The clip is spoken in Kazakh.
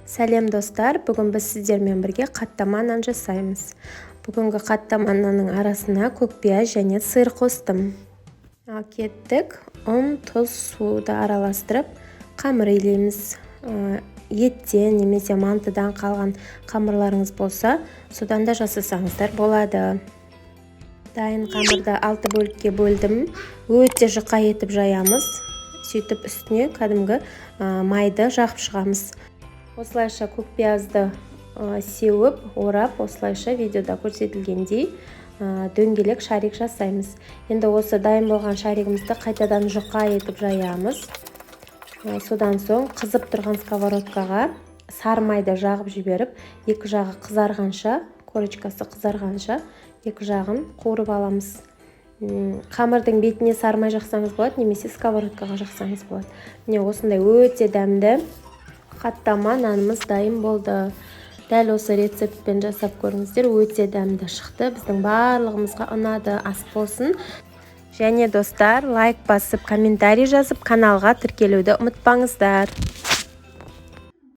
Сәлем, достар! Бүгін біз сіздермен бірге қаттама нан жасаймыз. Бүгінгі қаттама нанның арасына көк пияз және сыр қостым. Ал кеттік! Ұн, тұз, суды араластырып, қамыр илейміз. Еттен немесе мантыдан қалған қамырларыңыз болса, содан да жасасаңыздар болады. Дайын қамырды алты бөлікке бөлдім. Өте жұқа етіп жаямыз. Сөйтіп, үстіне кәдімгі майды жағып шығамыз. Осылайша көк пиязды сеуіп, орап, осылайша видеода көрсетілгендей дөңгелек шарик жасаймыз. Енді осы дайын болған шаригімізді қайтадан жұқа етіп жаямыз. Содан соң қызып тұрған сковородкаға сары майды жағып жіберіп, екі жағы қызарғанша, корочкасы қызарғанша екі жағын қуырып аламыз. Қамырдың бетіне сары май жақсаңыз болады немесе сковородкаға жақсаңыз болады. Міне, осындай өте дәмді қаттама нанымыз дайын болды. Дәл осы рецептпен жасап көріңіздер, өте дәмді шықты, біздің барлығымызға ұнады. Ас болсын! Және, достар, лайк басып, комментарий жазып, каналға тіркелуді ұмытпаңыздар.